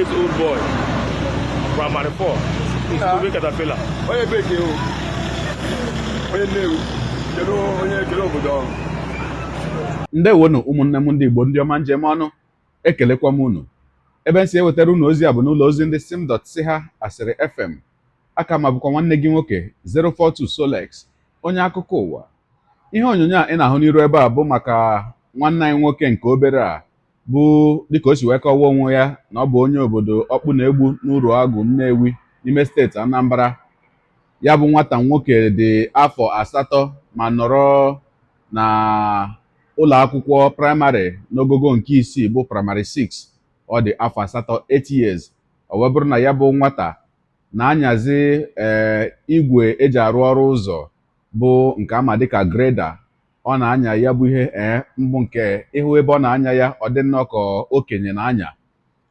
Years old boy, primary 4, is moving caterpillar. Onye bekee o, onye Nnewi, kedu onye kedu obodo ọ? Ndewonu ụmụnne m ndị Igbo, ndị ọma njem ọnụ, ekelekwa m unu. Ebe m si ewetara unu ozi a bụ n'ụlọ ozi ndị sim dot si ha asịrị FM aka ma bụkwa nwanne gị nwoke 042 Solex, onye akụkọ ụwa. Ihe onyonyo a ị na-ahụ n'iru ebe a bụ maka nwanne anyị nwoke nke obere a bụ dịka o si wee kọwaa onwe ya na ọ bụ onye obodo ọkpụ na-egbu n'Uruagụ Nnewi n'ime steeti Anambra. Ya bụ nwata nwoke dị afọ 8 ma nọrọ na ụlọ akwụkwọ praịmarị n'ogogo nke 6 bụ praịmarị 6. Ọ dị afọ 8, 8 years. O wee bụrụ na ya bụ nwata na-anyazi ee igwe eji arụ ọrụ ụzọ bụ nke ama dịka grader. Ọ na-anya ya bụ ihe ee mbụ nke ịhụ ebe ọ na-anya ya, ọ dị nnọọ ka okenye na-anya.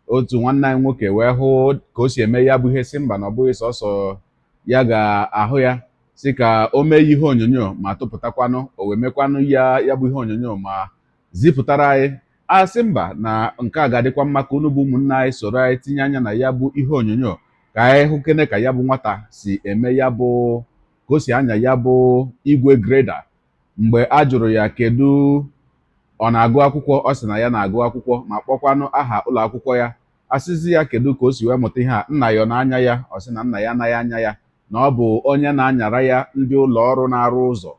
Otu nwanne anyị nwoke wee hụ ka o si eme ya bụ ihe, si mba, na ọ bụghị sọsọ ya ga-ahụ ya, si ka o mee ihe onyonyo ma tụpụtakwanụ. O wee mekwanụ ya ya bụ ihe onyonyo ma zipụtara anyị. A sị mba, na nke a ga-adịkwa mma ka unu bụ ụmụnne anyị soro anyị tinye anya na ya bụ ihe onyonyo, ka anyị hụ kene ka ya bụ nwata si eme ya bụ ka o si anya ya bụ igwe grader. Mgbe a jụrụ ya kedu ọ na-agụ akwụkwọ, ọ sị na ya na-agụ akwụkwọ ma kpọkwanụ aha ụlọ akwụkwọ ya. Asịzi ya kedu ka o si wee mụta ihe a, nna ya ọ na-anya ya? Ọ sị na nna ya anaghị anya ya, na ọ bụ onye na-anyara ya ndị ụlọ ọrụ na-arụ ụzọ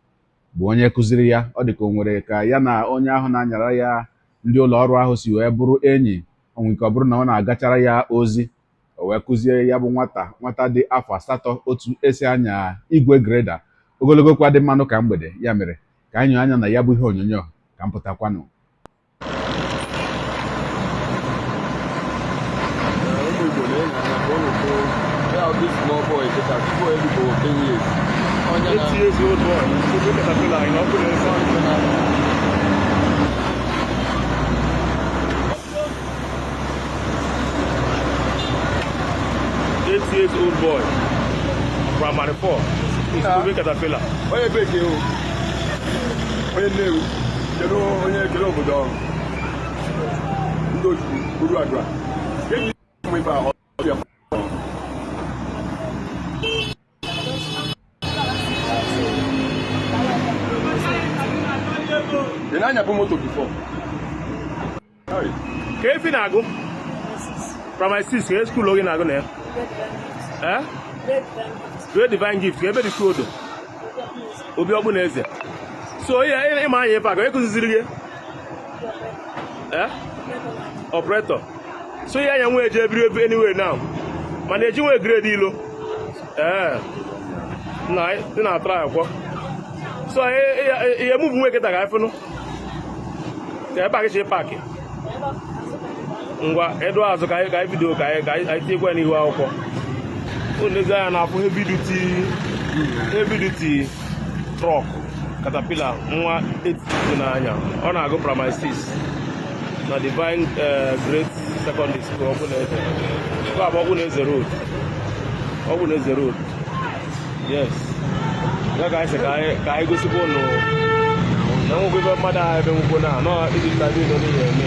bụ onye kụziri ya. Ọ dị ka o nwere ka ya na onye ahụ na-anyara ya ndị ụlọ ọrụ ahụ si wee bụrụ enyi. O nwere ike ọ bụrụ na ọ na-agachara ya ozi, o wee kụzie ya bụ nwata nwata dị afọ 8 otu esi anya igwe grader. Ogologo kwa dị mmanụ ka mgbede ya mere ka anyị nyoo anya na ya bụ ihe onyonyo ka m pụtakwanụ. Ụmụ Igbo na-enye anya ka unu fụ ya. This small boy kịta, tupu o erugbo 10 years, onye na 8 years old boy is moving caterpillar in ọkụ na-eze. 8 years old boy, primary 4, is moving caterpillar. Onye bekee o, onye Nnewi, kedu onye kedu obodo ọ? Ndị Ojukwu Uruagụ a eji ụmụ ife ahụ ọbịa. Ị na-anyapụ moto before? Ka efi na-agụ primary 6, ka school oge na-agụ na ya? Eh? Great Divine Gift, ka ebe dị odo obi ọkpụ na eze. So ihe ịma anya ife a ka onye kụziziri gị? Eh? Operator. So ihe anya nwe eje ebiri ebe anyway now, mana eji nwe grade ilo. Ee, na dị na atara akwọ. So ihe move nwe kịta ka anyị fụnụ ka ebe a gị park. Ngwa, edo azụ ka anyị video ka anyị tinyekwa n'ihu akwụkwọ unu. Lezi anya na-afụ heavy duty truck caterpillar nwa 8 n'anya. Ọ na-agụ primary 6 na Divine Great Secondary School, Ọgbụneze. Nke a bụ Ọgbụneze Road, Ọgbụneze Road. Yes, ya ka anyị sị ka anyị gosikwa unu na nwekwa ebe mmadụ ahụ ebe nwekwo na nọ iji ntabi nọ n'ihe eme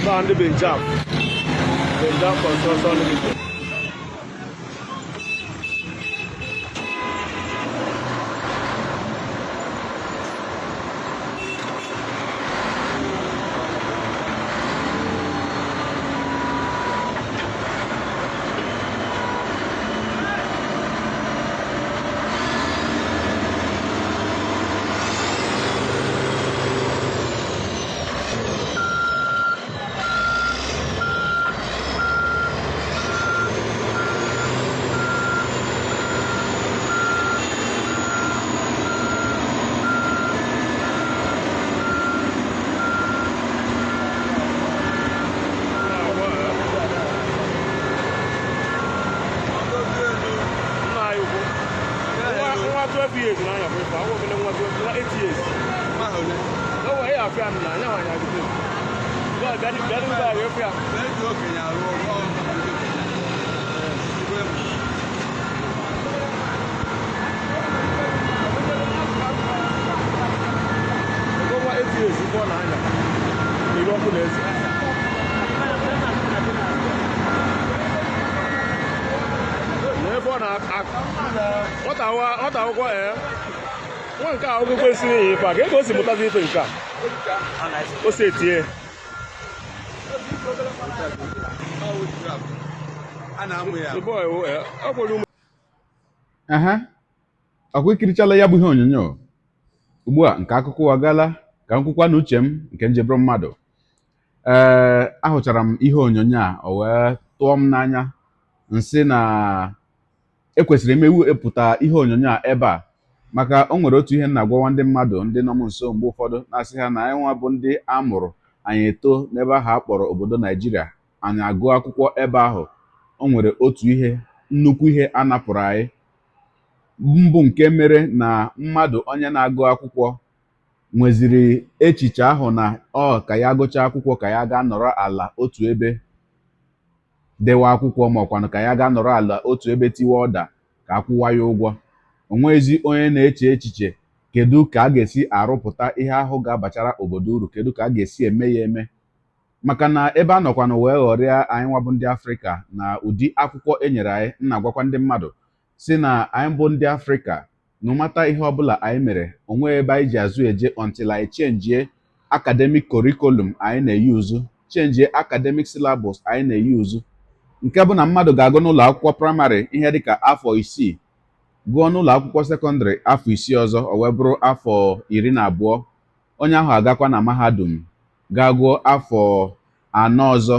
nọ ndị Benjaf Construction Limited. Nna anyị ukwu, nwa 12 years na-anya bụ ife akwụkwọ obele nwa 12, nwa 8 years. O wee ya afịa m na anya nwanyị agụte. Bịa bịa bịa bịa wee fịa. Eji okenye arụ ọrụ, ọ ndị okenye. Ego nwa 8 years ife ọ na-anya n'iru ọkụ na eze. Nwata akwụkwọ ee nwa nke a akwụkwọ kwesịrị ihe ife a ka ego o si mụtazi ife nke a o si etie. A na-amụ ya. The boy wụ, ọ kwere ume. Ehe, ọkwa ikirichala ya bụ ihe onyonyo ugbu a nke akụkọ ụwa gala ka m kwukwa na uche m nke njebụrụ mmadụ. Ee, ahụchara m ihe onyonyo a, o wee tụọ m n'anya, nsị na ekwesịrị m ewepụta ihe onyonyo a ebe a, maka o nwere otu ihe m na-agwawa ndị mmadụ ndị nọ m nso mgbe ụfọdụ, na-asị ha na anyị nwa bụ ndị a mụrụ anyị eto n'ebe ahụ a kpọrọ obodo Naijiria, anyị agụọ akwụkwọ ebe ahụ, o nwere otu ihe, nnukwu ihe a napụrụ anyị mbụ, nke mere na mmadụ onye na-agụ akwụkwọ nweziri echiche ahụ na ọ ka ya gụchaa akwụkwọ ka ya gaa nọrọ ala otu ebe dewe akwụkwọ, ma ọkwanụ ka ya gaa nọrọ ala otu ebe tiwe ọda ka akwụwa ya ụgwọ. O nweghịzi onye na-eche echiche kedu ka a ga-esi arụpụta ihe ahụ ga-abachara obodo uru, kedu ka a ga-esi eme ya eme, maka na ebe a nọkwanụ wee ghọrịa anyị nwa bụ ndị Afrịka na ụdị akwụkwọ e nyere anyị. M na-agwakwa ndị mmadụ si na anyị bụ ndị Afrịka, no mata ihe ọbụla anyị mere, onwe ebe anyị ji azụ eje until anyị changie academic curriculum anyị na-eyuzu, changie academic syllabus anyị na-eyuzu, nke bụ na mmadụ ga-agụ n'ụlọ akwụkwọ praịmarị ihe dịka afọ 6, gụọ n'ụlọ akwụkwọ sekọndịrị afọ 6 ọzọ, o wee bụrụ afọ 12. Onye ahụ agakwa na mahadum gaa gụọ afọ 4 ọzọ,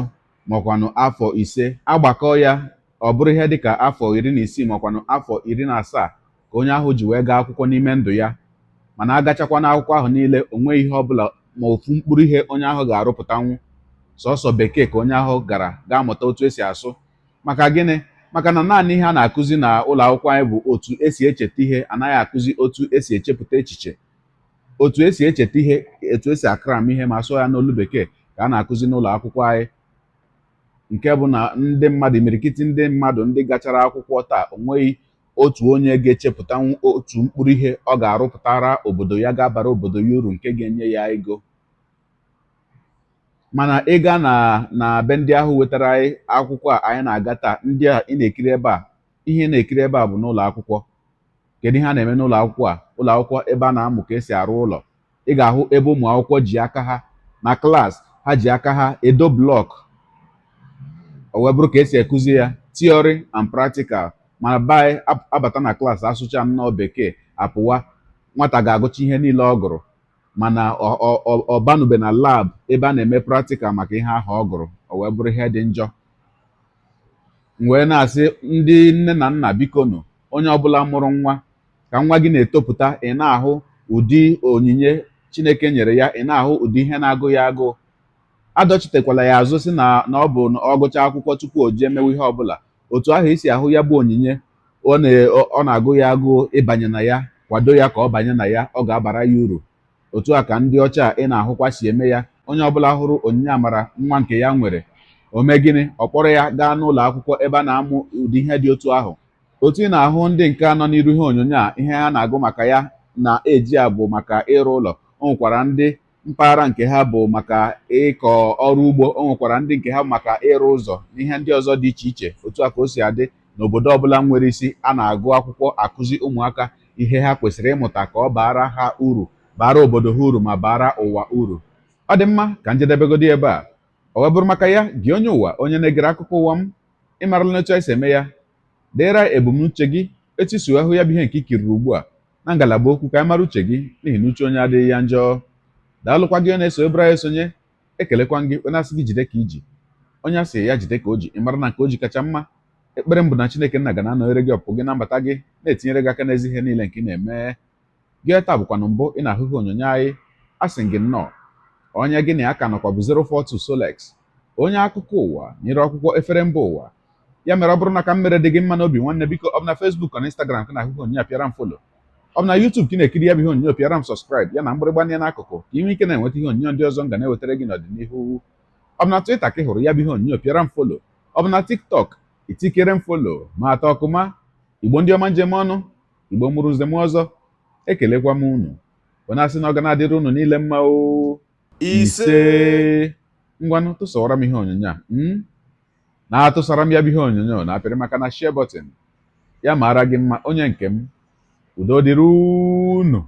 makwanụ afọ 5. Agbakọ ya, ọ bụrụ ihe dịka afọ 16 makwanụ afọ 17 ka onye ahụ ji wee gaa akwụkwọ n'ime ndụ ya. Mana agachakwa n'akwụkwọ ahụ niile, o nweghị ihe ọbụla ma ofu mkpụrụ ihe onye ahụ ga-arụpụtanwu. Sọsọ bekee ka onye ahụ gara gaa mụta otu esi asụ. Maka gịnị? Maka na naanị ihe a na-akụzi na ụlọ akwụkwọ anyị bụ otu esi echeta ihe, anaghị akụzi otu esi echepụta echiche, otu esi echeta ihe, otu esi a-cram ihe, ma sụọ ya n'olu bekee ka a na-akụzi n'ụlọ akwụkwọ anyị, nke bụ na ndị mmadụ, imirikiti ndị mmadụ ndị gachara akwụkwọ taa, o nweghị otu onye ga-echepụtanwu otu mkpụrụ ihe ọ ga-arụpụtara obodo ya ga-abara obodo ya uru, nke ga-enye ya ego. Mana ị gaa na be ndị ahụ wetara anyị akwụkwọ a anyị na-aga taa, ndị a ị na-ekiri ebe a, ihe ị na-ekiri ebe a bụ n'ụlọ akwụkwọ. Kedu ihe a na-eme n'ụlọ akwụkwọ a? Ụlọ akwụkwọ ebe a na-amụ ka esi arụ ụlọ. Ị ga-ahụ ebe ụmụ akwụkwọ ji aka ha na klaasị, ha ji aka ha edo block, o wee bụrụ ka esi ekuzi ya theory and practical. Mana be anyị, abata na klaasị, asụcha nnọọ bekee apụwa. Nwata ga-agụcha ihe niile ọ gụrụ, mana ọ banube na lab ebe a na-eme practical maka ihe ahụ ọ gụrụ. O wee bụrụ ihe dị njọ. M wee na-asị ndị nne na nna, bikonu, onye ọbụla mụrụ nwa, ka nwa gị na-etopụta, ị na-ahụ ụdị onyinye Chineke nyere ya, ị na-ahụ ụdị ihe na-agụ ya agụụ, adọchitekwala ya azụ si na ọ bụ na ọ gụchaa akwụkwọ tupu o jee mewe ihe ọbụla. Otu ahụ isi ahụ ya bụ onyinye ọ na-agụ ya agụụ ịbanye na ya, kwado ya ka ọ banye na ya, ọ ga-abara ya uru. Otu a ka ndị ọcha ị na-ahụkwa si eme ya. Onye ọbụla hụrụ onyinye amara nwa nke ya nwere, o mee gịnị? Ọ kpọrọ ya gaa n'ụlọ akwụkwọ ebe a na-amụ ụdị ihe dị otu ahụ. Otu ị na-ahụ ndị nke nọ n'iru ihe onyonyo a, ihe ha na-agụ maka ya na-eji a bụ maka ịrụ ụlọ. O nwekwara ndị mpaghara nke ha bụ maka ịkọ ọrụ ugbo, o nwekwara ndị nke ha bụ maka ịrụ ụzọ na ihe ndị ọzọ dị iche iche. Otu a ka o si adị n'obodo ọbụla nwere isi a na-agụ akwụkwọ, akụzi ụmụaka ihe ha kwesịrị ịmụta ka ọ baara ha uru, baara obodo ha uru, ma baara ụwa uru. Ọ dị mma ka njedebegodi ebe a. Ọ wee bụrụ maka ya, gị onye ụwa, onye na-egere akụkọ ụwa m, ịmarala n'otu anyị si eme ya. Deere ebumnuche gị, etu isi wee hụ ya bụ ihe nke ikiriri ugbu a, na ngalaba okwu, ka anyị mara uche gị, n'ihi na uche onye adịghị ya njọ. Daalụkwa gị onye na-eso ebere anyị esonye. Ekelekwa gị onye asị gị jide ka iji, onye asị ya jide ka o ji, ị mara na nke o ji kacha mma. Ekpere m bụ na Chineke nna ga na-anọnyere gị, ọpụpụ gị na mbata gị, na-etinyere gị aka n'ezi ihe niile nke ị na-eme. Gị taa bụkwanụ mbụ ị na-ahụ ihe onyonyo anyị, asị gị nnọọ. Onye gị na ya ka nọkwa bụ 042 Solex, onye akụkọ ụwa nyere akwụkwọ efere mba ụwa. Ya mere, ọ bụrụ na ka m mere dị gị mma n'obi, nwanne, biko, ọ bụ na Facebook na Instagram ka na-ahụ ihe onyonyo a, pịara m follow. Ọ bụ na YouTube ka ị na-ekiri ya bụ ihe onyonyo, pịara m subscribe ya na mgbịrịgba anya n'akụkụ, ka ị nwee ike na-enweta ihe onyonyo ndị ọzọ m ga na-ewetara gị n'ọdịnihu. Ọ bụ na Twitter ka ị hụrụ ya bụ ihe onyonyo, pịara m follow. Ọ bụ na TikTok, itikere m follow ma atọ ọkụma. Igbo ndị ọma, njem ọnụ, Igbo mụrụ nze m ọzọ, ekelekwa m unu. Onye asị na ọ ga na-adịrị unu niile mma o. Ise. Ngwanụ, tụsawara m ihe onyonyo a, na-atụsara m ya bụ ihe onyonyo na apịrị maka na share button. Ya mara gị mma, onye nke m. Udo dịrị unu.